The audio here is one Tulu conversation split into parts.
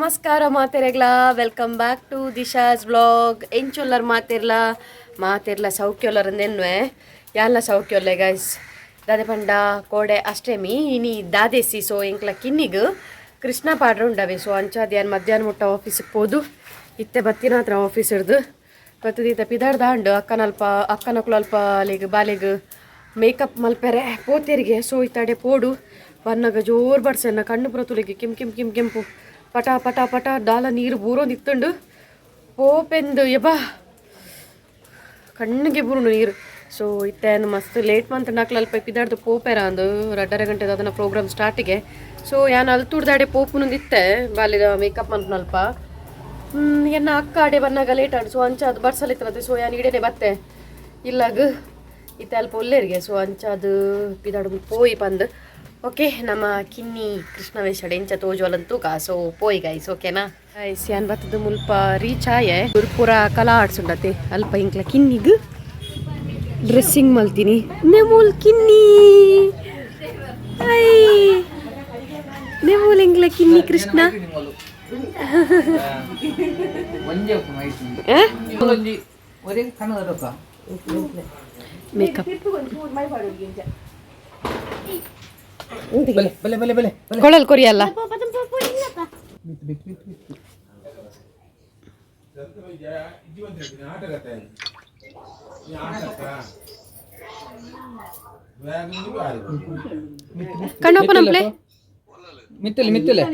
ನಮಸ್ಕಾರ ಮಾತೆರೆಗ್ಲಾ, welcome back to Disha's vlog. ಎಂಚೊಲ್ಲರ್ ಮಾತೆರ್ಲ? ಮಾತೆರ್ಲ ಸೌಖ್ಯೊಲ್ಲರ್. ಯಾನ್ಲ ಸೌಖ್ಯೊಲ್ಲೆ ಗೈಸ್. ದಾದೆ ಪಂಡ ಕೋಡೆ ಅಷ್ಟಮಿ, ಇನಿ ದಾದೇಸಿ. ಸೊ ಎಂಕ್ಲ ಕಿನ್ನಿಗ್ ಕೃಷ್ಣ ಪಾಡ್ರ ಉಂಡವೆ. ಸೊ ಅಂಚಾದ್ ಯಾನ್ ಮಧ್ಯಾಹ್ನ ಮುಟ್ಟ ಆಫೀಸಿಗೆ ಪೋದು ಇತ್ತೆ ಬತ್ತಿನ ಹತ್ರ. ಆಫೀಸ್ ಹಿಡ್ದು ಬತ್ತದೀತ ಪಿದಾಡ್ದಾಂಡು. ಅಕ್ಕನಲ್ಪ ಅಕ್ಕನಕ್ಲು ಅಲ್ಪ ಅಲ್ಲಿಗೆ ಬಾಲೆಗ್ ಮೇಕಪ್ ಮಲ್ಪೆರೆ ಪೋತೆರಿಗೆ. ಸೊ ಇತ್ತಡೆ ಪೋಡು ಬನ್ನಗ ಜೋರು ಬರ್ಸೆನ್ನ ಕಣ್ಣು ಪುರ ತುಲಿಗೆ ಕೆಂಪು ಕೆಂಪು ಕೆಂಪು ಕೆಂಪು ಪಟ ಪಟ ಪಟ ದಾಲ ನೀರು ಬೂರೊಂದು ಇತ್ತುಂಡು. ಪೋಪೆಂದು ಯಬಾ ಕಣ್ಣಿಗೆ ಬೂರುಂಡು ನೀರು. ಸೊ ಇತ್ತೆ ಮಸ್ತ್ ಲೇಟ್ ಮಂತ್ ನಕ್ಲು ಅಲ್ಪ ಪಿದಾಡ್ದು ಪೋಪೆರ ಅಂದು 2.5 ಗಂಟೆ ಅದನ್ನ ಪ್ರೋಗ್ರಾಮ್ ಸ್ಟಾರ್ಟಿಗೆ. ಸೊ ಯಾನ್ ಅಲ್ತುಡ್ದಾಡೆ ಪೋಪುನೊಂದು ಇತ್ತೆ ಬಾಲಿದ ಮೇಕಪ್ ಮನ್ಪುನಲ್ಪ. ಎನ್ನ ಅಕ್ಕ ಅಡೆ ಬನ್ನಾಗ ಲೇಟ್ ಆಂಡ್. ಸೊ ಅಂಚ ಅದು ಬರ್ಸಲಿತ್ತು. ಸೊ ಯಾನ್ ಇಡೇನೆ ಬತ್ತೆ ಇಲ್ಲಾಗ. ಇತ್ತೆ ಅಲ್ಪ ಒಲ್ಲೇರಿಗೆ. ಸೊ ಅಂಚಾದು ಪಿದಾಡು ಪೋಯಿ ಪಂದ್. ಓಕೆ, ನಮ್ಮ ಕಿನ್ನಿ ಕೃಷ್ಣ ವೇಷ ಎಂಚ ತೋಜುವಲಂತೂಕ. ಸೊ ಪೋಯಿ ಗೈಸ್, ಓಕೆನಾ? ಗೈಸ್, ಯಾನ್ ಬತ್ತದ ಮುಲ್ಪ ರೀಚ್ ಆಯೆ. ಪೂರ ಕಲಾ ಆರ್ಟ್ಸ್ ಉಂಡತೆ. ಅಲ್ಪ ಇಂಕ್ಲ ಕಿನ್ನಿಗ್ ಡ್ರೆಸ್ಸಿಂಗ್ ಮಲ್ತೀನಿ. ನೆಮೂಲ್ ಕಿನ್ನಿ, I ನೆಮೂಲ್ ಇಂಕ್ಲ ಕಿನ್ನಿ ಕೃಷ್ಣ. ಒಂಜೆ ಆ? ಒಂಜಿ ಒರೇ ಕಣ್ಣು. ಮೇಕಪ್. ಬಲೆ ಬಲೆ ಬಲೆ ಬಲೆ ಬಲೆ. ಕೊಳಲ್ ಕೊರಿಯಲ್ಲ. ಬಿತ್ತು ಬಿತ್ತು ಬಿತ್ತು ಬಿತ್ತು. ಕಣ್ಣು ಓಪನ್ ಅಂಪ್ಲೆ. ಮಿತ್ತಲೆ ಮಿತ್ತಲೆ.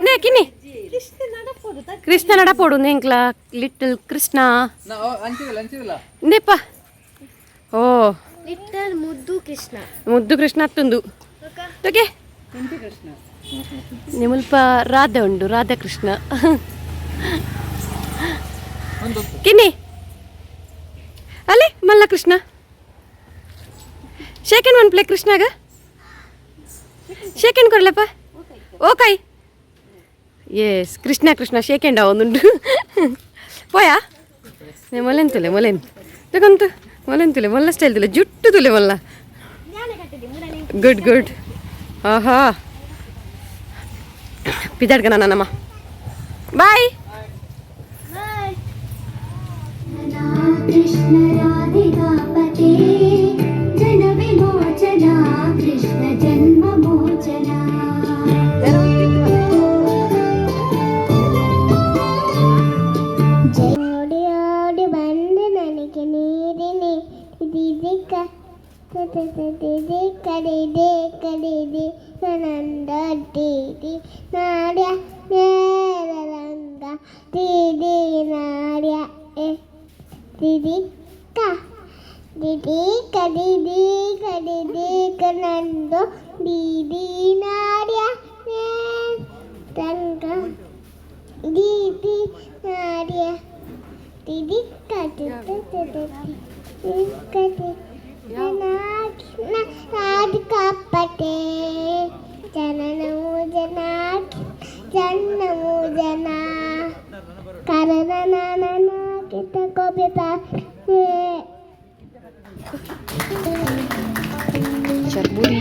ನೇ ಕಿನ್ನಿ ಕೃಷ್ಣ ನಡಪೋಡು ಎಂಕ್ಲ ಲಿಟಲ್ ಕೃಷ್ಣ. ಅಂಚಿದಲ್ಲ ಅಂಚಿದಲ್ಲ. ಇಂದೇಪ್ಪ ಓ. ಲಿಟಲ್ ಮುದ್ದು ಕೃಷ್ಣ. ಮುದ್ದು ಕೃಷ್ಣ ಅತ್ತುಂದು. ಓಕೆ, ನಿಮ್ಮಲ್ಪ ರಾಧೆ ಉಂಡು, ರಾಧಾ ಕೃಷ್ಣ. ಒಂದು. ಕಿನ್ನಿ ಅಲ್ಲಿ ಮಲ್ಲ ಕೃಷ್ಣ. ಶೇಕೆಂಡ್ ಒನ್ ಪ್ಲೇ ಕೃಷ್ಣಾಗ ಶೇಕೆಂಡ್ ಕೊಡ್ಲಪ್ಪ. Okay, yes Krishna Krishna shake hand ಒಂದುಂಡು. ಪೋಯಾ ಮೊಲೆನ್ ತುಲೆ ಮೊಲೆನ್ ತಗೊಂತು ಮೊಲೆನ್ ತುಲೆ ಮೊಲ್ಲ ಸ್ಟೈಲ್ ತುಲೆ ಜುಟ್ಟು ತುಲೆ ಮೊಲ್ಲ. Good good. ಆಹಾ, ಪಿದಾಡ್ಗ ನನ್ನಮ್ಮ. ಬಾಯ್. ಕೃಷ್ಣ ರಾಧಿಕಾಪತೆ ಜನ ವಿಮೋಚನ ಕೃಷ್ಣ ಜನ್ಮ ಮೋಚನ. ಓಡಿ ಓಡಿ ಬಂದು ನನಗೆ ನೀರಿನಿ ದಿದಿ ಕಡಿದೆ ಕಡಿದೆ ಕಡಿದೆ ನಂದ ದೀದಿ ನಾಡ್ಯ ನೇರಂಗ ದೀದಿ ನಾಡ್ಯ ಎ ದಿದಿ ಕ ದಿದಿ ಕಡಿದಿ ಕಡಿದಿ ಕನಂದು ದೀದಿ ನಾಡ್ಯ ರಂಗ ದೀದಿ ನಾಡ್ಯ ದಿದಿ ಕಡಿದಿ ಕಡಿ ರಾಧಿಕಾಪತೆ ಜನನಮು ಜನ ಜನ್ನಮು ಜನ ಕರನ ಕಿತ ಕವಿತ. ಚರ್ಬುರಿ.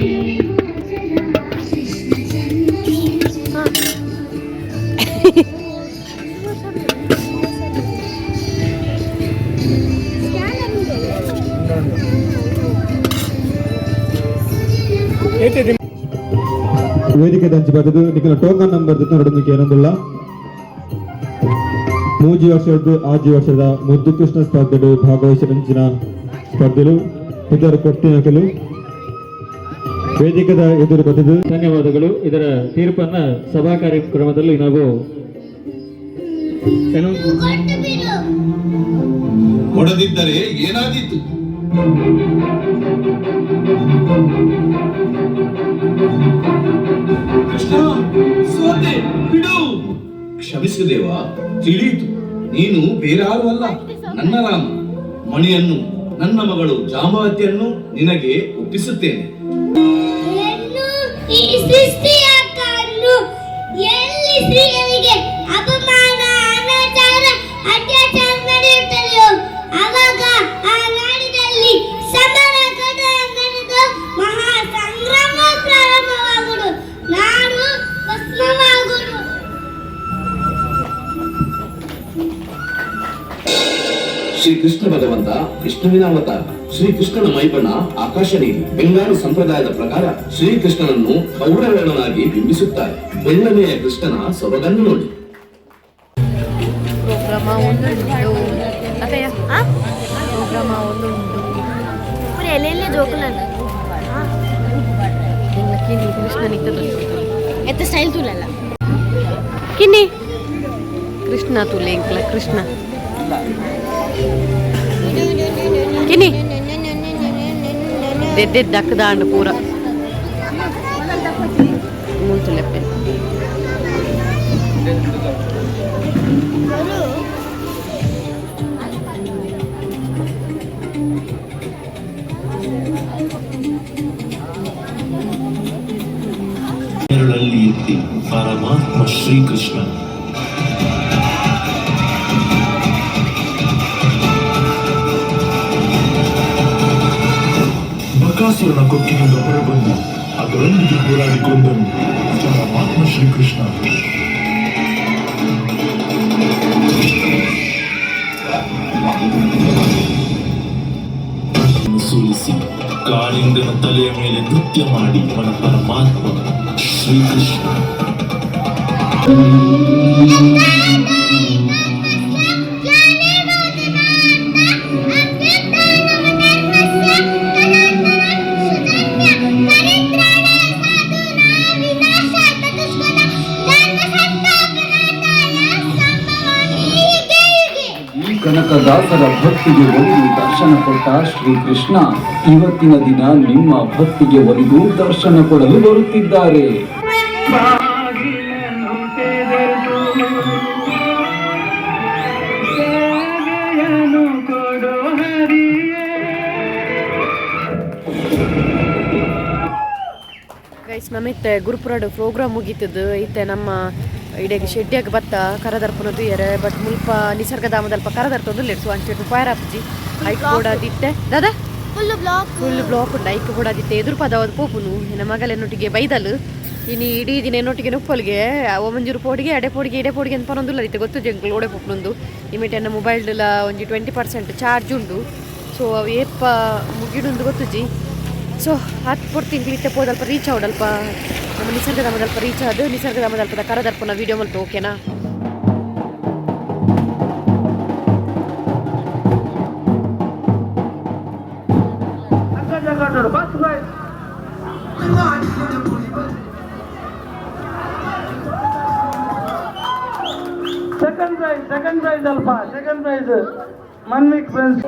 ವೇದಿಕೆ ದಂಚಿ ಬರ್ತದೆ. ನಿಖಲ ಟೋಕನ್ ನಂಬರ್ ನಡೋದಕ್ಕೆ ಏನೊಂದುಲ್ಲ. 3 ವರ್ಷದ 6 ವರ್ಷದ ಮುದ್ದು ಕೃಷ್ಣ ಸ್ಪರ್ಧೆಡು ಭಾಗವಹಿಸಿದ ಸ್ಪರ್ಧೆಲು ಇದರ ಕೊಟ್ಟಿನಕಲು ವೇದಿಕದ ಎದುರು ಬರ್ತದೆ. ಧನ್ಯವಾದಗಳು. ಇದರ ತೀರ್ಪನ್ನ ಸಭಾ ಕಾರ್ಯಕ್ರಮದಲ್ಲಿ ನಾವು ಏನು ಕೊಡದಿದ್ದರೆ ಏನಾದೀತು? ಕೃಷ್ಣ, ಸೋತೆ, ಬಿಡು. ಕ್ಷಮಿಸು ದೇವ, ತಿಳಿಯಿತು. ನೀನು ಬೇರಾರು ಅಲ್ಲ, ನನ್ನ ರಾಮ. ಮಣಿಯನ್ನು, ನನ್ನ ಮಗಳು ಜಾಂಬವತಿಯನ್ನು ನಿನಗೆ ಒಪ್ಪಿಸುತ್ತೇನೆ. ಹೆಣ್ಣು ಈ ಸೃಷ್ಟಿಯ ಕಣ್ಣು. ಎಲ್ಲಿ ಸ್ತ್ರೀಯರಿಗೆ ಅಪಮಾನ, ಅನಾಚಾರ, ಅತ್ಯಾಚಾರ ನಡೆಯುತ್ತದೆಯೋ ಆವಾಗ ಆ Shri Krishna ಭಗವಂತ ವಿಷ್ಣುವಿನ ಅವತಾರ. ಶ್ರೀಕೃಷ್ಣನ ಮೈಬಣ್ಣ ಆಕಾಶ ನೀಲಿ. ಬೆಂಗಾಲಿ ಸಂಪ್ರದಾಯದ ಪ್ರಕಾರ ಶ್ರೀಕೃಷ್ಣನನ್ನು ಗೌರವರ್ಣನಾಗಿ ಬಿಂಬಿಸುತ್ತಾರೆ. ಬೆಳ್ಳನೆಯ ಕೃಷ್ಣನ ಸೊಬಗನ್ನು ನೋಡಿ. ಪ್ರೋಗ್ರಾಮ ಒಂದುಂಟು ಅತ್ತಯ್ಯ, ಪ್ರೋಗ್ರಾಮ ಒಂದುಂಟು. ಎಲ್ಲೆಲ್ಲಿ ಜೋಕುಲ. ನಿನ್ನ ಕಿನ್ನಿ ಕೃಷ್ಣನ ಇತ್ತದ. ಎತ್ತ ಸ್ಟೈಲ್ ತೂಲಲ್ಲ. ಕಿನ್ನಿ ಕೃಷ್ಣ ತುಲೆ ಎಂಕ್ಲ ಕೃಷ್ಣ ಕಿನ್ನಿ ದೆದ್ದೆದ್ದಕ್ಕದಾಂಡು ಪೂರ ಮುಲ್ತುಲೆಪ್ಪೆ. ಬೆರಳಲ್ಲಿ ಎತ್ತಿ ಪರಮಾತ್ಮ ಶ್ರೀಕೃಷ್ಣ. ಬಕಾಸುರನ ಕೊಕ್ಕಿನಿಂದ ಹೊರಬಂದು ಅದರೊಂದಿಗೆ ಹೋರಾಡಿ ಕೊಂದನು ಪರಮಾತ್ಮ ಶ್ರೀಕೃಷ್ಣ. ಸೋಲಿಸಿ ಕಾಳಿಂಗನ ತಲೆಯ ಮೇಲೆ ನೃತ್ಯ ಮಾಡಿ ಮನ ಪರಮಾತ್ಮ ಶ್ರೀಕೃಷ್ಣ. ಕನಕದಾಸರ ಭಕ್ತಿಗೆ ಒಲಿದು ದರ್ಶನ ಕೊಟ್ಟ ಶ್ರೀಕೃಷ್ಣ ಇವತ್ತಿನ ದಿನ ನಿಮ್ಮ ಭಕ್ತಿಗೆ ಒಲಿದು ದರ್ಶನ ಕೊಡಲು ಬರುತ್ತಿದ್ದಾರೆ. ಗೈಸ್, ನಮ್ಮ ಇತ್ತೆ ಗುರುಪುರಾಡು ಪ್ರೋಗ್ರಾಮ್ ಮುಗೀತದ್ದು. ಇತ್ತೆ ನಮ್ಮ ಇಡೆಗ್ ಶೆಡ್ಯಾಗ ಬತ್ತ ಕರದರ್ಪುನ ತುಯ್ಯರೆ. ಬಟ್ ಮುಲ್ಪ ನಿಸರ್ಗಧಾಮದಲ್ಪ ಕರದರ್ತೊಂದು ಸೊ ಅಂಚೆ ಫೈರ್ ಆಪುಜಿ. ಐಕ್ ಬೋಡಾದಿತ್ತೆ ದಾದಾ? Full block. Full block ಉಂಡು. ಐಕ್ ಬೋಡಾದಿತ್ತೆ ಎದುರು ಪದವದು ಪೋಪುನು. ಎನ್ನ ಮಗಲೆನ್ನೊಟ್ಟಿಗೆ ಬೈದಲು. ಇನಿ ಇಡೀ ದಿನ ಎನ್ನೊಟ್ಟಿಗೆ ನುಪ್ಪಲ್ಗೆ ಮಂಜೂರು ಪೋಡಿಗೆ ಅಡೆ ಪೋಡಿಗೆ ಇಡೆ ಪೋಡಿಗೆ ಅಂತ ಪನೊಂದುಲ್ಲ. ಇತ್ತೆ ಗೊತ್ತು ಜಂಕ್ಲು ಓಡೆ ಪೋಪುನೊಂದು. ಇಮಿಟ್ ಎನ್ನ ಮೊಬೈಲ್ಡ್ಲ ಒಂಜಿ 20% ಚಾರ್ಜ್ ಉಂಡು. ಸೊ ಅವು ಏಪ ಮುಗಿಡುಂದು ಗೊತ್ತುಜಿ. ಸೊ ಹತ್ತು ಪೊರ್ತು ಇತ್ತೆ ಪೋದಲ್ಪ ರೀಚ್ ಆವಡಲ್ಪ ನಮ್ಮ ನಿಸರ್ಗಧಾಮದಲ್ಪ ರೀಚ್ ಆದು ನಿಸರ್ಗಧಾಮದಲ್ಪದ ಕರದರ್ಪುನ ವೀಡಿಯೋ ಮಲ್ತು, ಓಕೆನಾ? Second prize, second prize ಅಲ್ಪ second prize Manvik friends.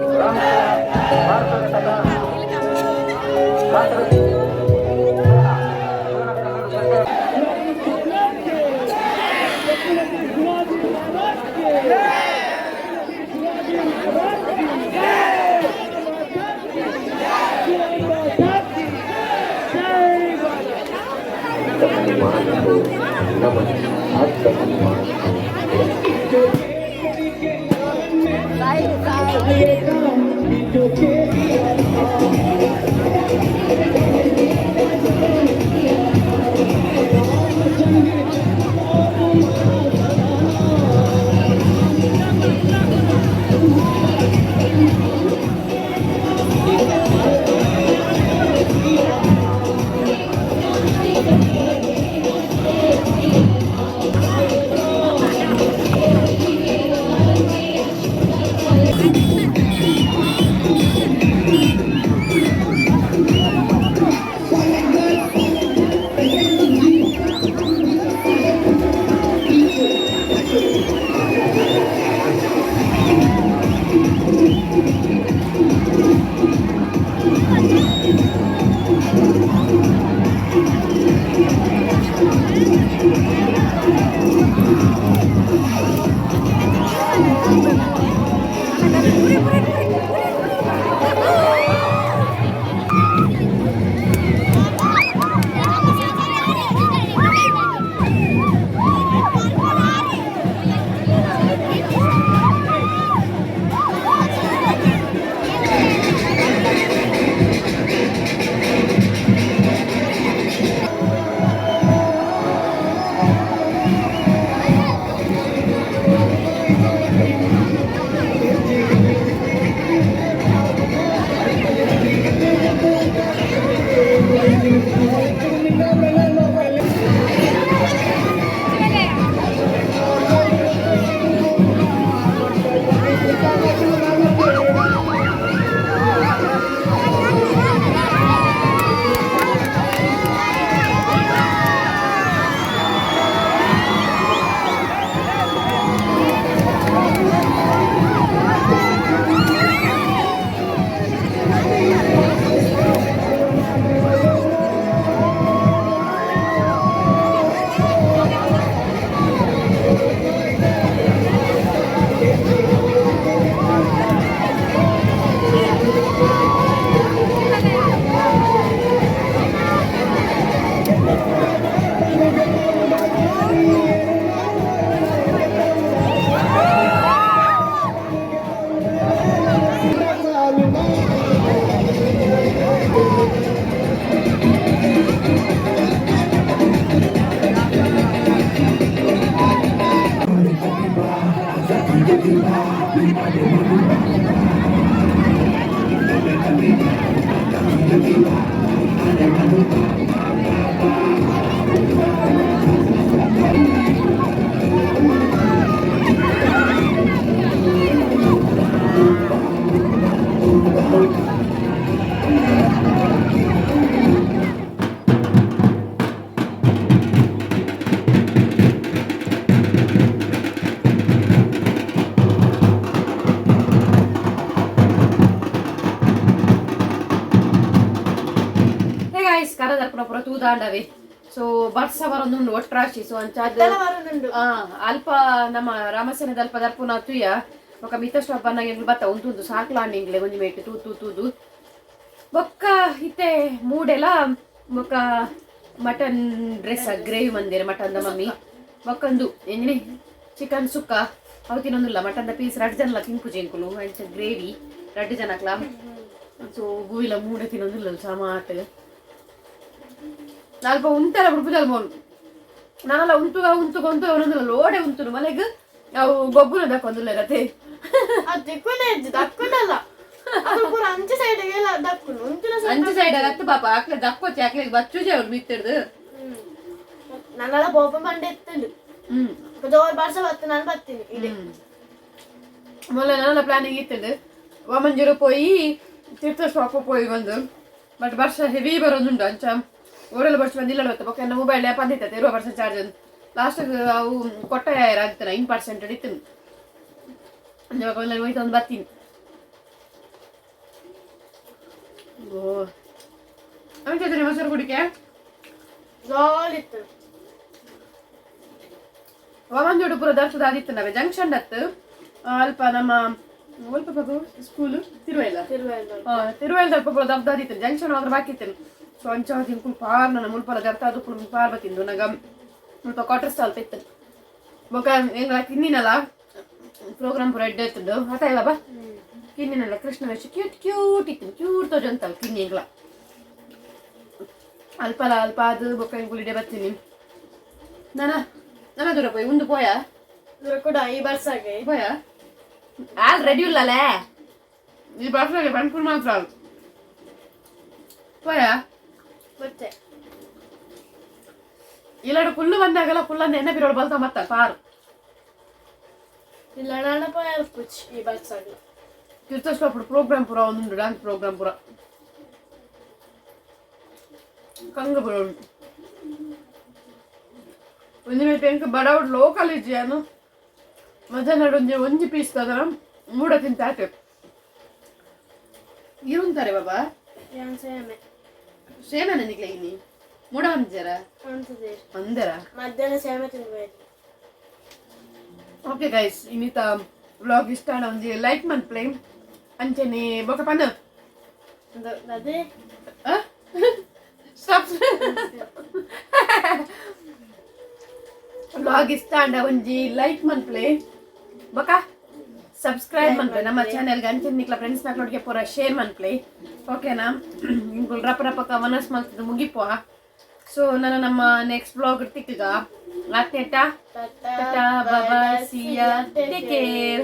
ಕರ ದರ್ಪಣ ಪೂರ ತೂದಾಂಡವೆ. ಸೊ ಬರ್ಸ ಬರೊಂದುಂಡು ಒಟ್ರಾಶಿ. ಸೊ ಅಂಚಾದ್ ಅಲ್ಪ ನಮ್ಮ ರಾಮಸೇನದ ಅಲ್ಪ ದರ್ಪುನ ತುಯ್ಯ ಬೊಕ ಮಿತ್ತ ಸ್ಟಾಪ್ ಬನ್ನಾಗ ಎಂಗ್ಲು ಬತ್ತ ಉಂತುಂದು ಸಾಕ್ಲಾಂಡ್ ಇಂಗ್ಲೆ ಒಂಜಿ ಮೇಟ್ ತೂ ತೂ ತೂದು ಬೊಕ್ಕ ಇತ್ತೆ ಮೂಡೆಲ ಬೊಕ್ಕ ಮಟನ್ ಡ್ರೆಸ್ ಗ್ರೇವಿ ಮಂದಿರ ಮಟನ್ the mummy ಬೊಕ್ಕಂದು ಎಂಜಿನಿ ಚಿಕನ್ ಸುಕ್ಕ ಅವು ತಿನ್ನೊಂದಿಲ್ಲ. ಮಟನ್ the piece ರಡ್ಡ್ ಜನಲ ತಿನ್ಪುಜಿ ಎಂಕುಲು ಅಂಚ ಗ್ರೇವಿ ರಡ್ಡ್ ಜನಕ್ಲ. ಸೊ ಗೂಯಿಲ ಮೂಡೆ ತಿನ್ನೊಂದಿಲ್ಲ ಸಮಾಟ್ ಅಲ್ಪ ಉಂಟಲ್ಲ ಬುಡ್ಪುಜಲ್ ಮೋನ್ ನಾನಲ್ಲ ಉಂತುಗ ಉಂತುಗ ಉಂತುಗ ಒಂದೊಂದಿಲ್ಲ ಲೋಡೆ ಉಂತುನು ಮಲೆಗ್ ಅವು ಗೊಬ್ಬುನ ದಕ್ಕೊಂದಿಲ್ಲ ರತೆ. ದಕ್ಕುನಲ್ಲ ಪೂರ ಅಂಚೆ ಸೈಡ್ ದಕ್ಕುನು ಉಂತಿನ. ಅಂಚೆ ಸೈಡ್ ಅತ್ತು ಪಾಪ ಆಕ್ಲೆ ದಕ್ಕೋಚಿ ಆಕ್ಲೆ ಬಚ್ಚುಜೆ ಅವ್ರು ಮಿತ್ತಿಡ್ದು. ನನ್ನೆಲ್ಲ ಬೋಪ ಮಂಡೆ ಎತ್ತುಂಡು. ಜೋರ್ ಬರ್ಸ ಬತ್ತು ನಾನು ಬರ್ತೀನಿ ಇದೆ. ಮೊಲ್ಲ ನನ್ನ ಪ್ಲಾನಿಂಗ್ ಇತ್ತಂಡು ವಾಮಂಜೂರು ಪೋಯಿ ತೀರ್ಥ ಶಾಪ್ ಪೋಯಿ ಬಂದು ಬಟ್ ವರ್ಷ ಹೆವಿ ಬರೋದುಂಡು ಅಂಚ ಊರಲ್ಲಿ ವರ್ಷ ಬಂದಿಲ್ಲ ಬತ್ತ ಬೊಕ್ಕ ಎನ್ನ ಮೊಬೈಲ್ ಪಂದಿತ್ತ 20% ಚಾರ್ಜ್ ಲಾಸ್ಟ್ ಅವು ಕೊಟ್ಟ ಆಗ್ತದೆ 9% ಇತ್ತು ಇವಾಗ ಹೋಯ್ತು ಒಂದು ಬರ್ತೀನಿ. ಓ ಅಂಚೆ ಮೊಸರು ಕುಡಿಕೆ ಜಾಲಿ ಇತ್ತು. ವಾಮಂಜೋಡು ಪೂರ ದರ್ಶದ ಆದಿತ್ತು ನಾವೇ ಜಂಕ್ಷನ್ ಅತ್ತು ಅಲ್ಪ ನಮ್ಮ ಒಲ್ಪ ಸ್ಕೂಲ್ ತಿರುವೆಲ್ಲ ತಿರುವೆಲ್ಲ ಅಲ್ಪ ಪೂರ ದಬ್ದಾದಿತ್ತು ಜಂಕ್ಷನ್ ಮಾತ್ರ ಬಾಕಿ ಇತ್ತು. ಸೊ ಅಂಚ ತಿನ್ಕುಲ್ ಪಾರ್ ನನ್ನ ಮುಲ್ಪಲ ದರ್ತಾದು ಪುಲ್ ಪಾರ್ ಬತ್ತಿಂದು ನಗ ಮುಲ್ಪ ಕ್ವಾರ್ಟರ್ ಸ್ಟಾಲ್ ಇತ್ತು ಬೊಕ ಎಂಗ್ಲ ತಿನ್ನಿನಲ್ಲ ಪ್ರೋಗ್ರಾಮ್ ಪೂರ ಎಡ್ಡೆ ಇತ್ತುಂಡು ಆತ ಇಲ್ಲ ಬಾ ಕಿನ್ನಿನಲ್ಲ ಕೃಷ್ಣ ವೇಷ ಕ್ಯೂಟ್ ಕ್ಯೂಟ್ ಇತ್ತು ಕ್ಯೂಟ್ ತೋಜಂತಲ್ಲ ಕಿನ್ನಿ ಎಂಗ್ಲ ಅಲ್ಪಲ ಅಲ್ಪ ಅದು ಬೊಕ್ಕ ಎಂಕುಲ್ ಇಡೆ ಬರ್ತೀನಿ ನಾನ ನನ್ನ ದೂರ ಪೋಯ್ ಉಂದು ಪೋಯ ದೂರ ಕೂಡ ಈ ಬರ್ಸಾಗೆ ಪೋಯ ಆಲ್ ರೆಡಿ ಇಲ್ಲಲೇ ಈ ಬರ್ಸಾಗೆ ಬಣ್ಪುರ್ ಮಾತ್ರ ಪೋಯ ಮತ್ತೆ ಇಲ್ಲಾಡು ಫುಲ್ಲು ಬಂದಾಗಲ್ಲ ಫುಲ್ ಅಂದ ಎಣ್ಣೆ ಬಿರೋಳು ಬಲ್ತ ಮತ್ತ ಪಾರು ಇಲ್ಲ ನನ್ನ ಪೋಯ ಪುಚ್ ಈ ಬರ್ಸಾಗೆ ತೀರ್ಥಸ್ವಾಪುಡು ಪ್ರೋಗ್ರಾಮ್ ಪೂರ ಒಂದುಂಡು ಡ್ಯಾನ್ಸ್ ಪ್ರೋಗ್ರಾಮ್ ಪೂರ ಕಂಗ ಪೂರ ಉಂಟು ಒಂಜಿ ಮೇಟ್ ಎಂಕ್ ಬಡವಡ್ ಲೋಕಲ್ ಇಜ್ಜಿಯಾನು ಮಧ್ಯಾಹ್ನ ಒಂಜಿ ಒಂಜಿ ಪೀಸ್ ತದನ ಮೂಡ ತಿಂತಾಟೆ ಇರುಂತಾರೆ ಬಾಬಾ ಯಾನ್ ಸೇಮೆ ಸೇಮೆ ನಿಕ್ಲೆ ಇನಿ ಮೂಡ ಒಂಜರ ಅಂತದೆ ಒಂದರ ಮಧ್ಯಾಹ್ನ ಸೇಮೆ ತಿನ್ಬೇಕು. ಓಕೆ ಗೈಸ್ ಇನ್ನಿತ ವ್ಲಾಗ್ ಇಷ್ಟ ಆಂಡ ಒಂಜಿ ಲೈಕ್ ಮನ್ಪ್ಲೆ ಅಂಚನೆ ಬೊಕ ಪನ್ನ ಅದೇ ಸ್ಟಾಪ್ ವ್ಲಾಗ್ ಇಷ್ಟ ಆಂಡ ಒಂಜಿ ಲೈಕ್ ಮನ್ಪ್ಲೆ ಬೊಕ ಸಬ್ಸ್ಕ್ರೈಬ್ ಮನ್ಪ್ಲೆ ನಮ್ಮ ಚಾನೆಲ್ಗೆ ಅಂಚನೆ ನಿಕ್ಲ ಫ್ರೆಂಡ್ಸ್ ನಕ್ಲೊಟ್ಟಿಗೆ ಪೂರ ಶೇರ್ ಮನ್ಪ್ಲೆ ಓಕೆನಾ? ಇಂಕುಲ್ ರಪ ರಪಕ ವನಸ್ ಮಲ್ತದ ಮುಗಿಪುವ. ಸೊ ನಾನು ನಮ್ಮ ನೆಕ್ಸ್ಟ್ ಬ್ಲಾಗ್ ತಿಕ್ಕಗ ಆತ್ನೇಟ tata. Bye see ya, take care.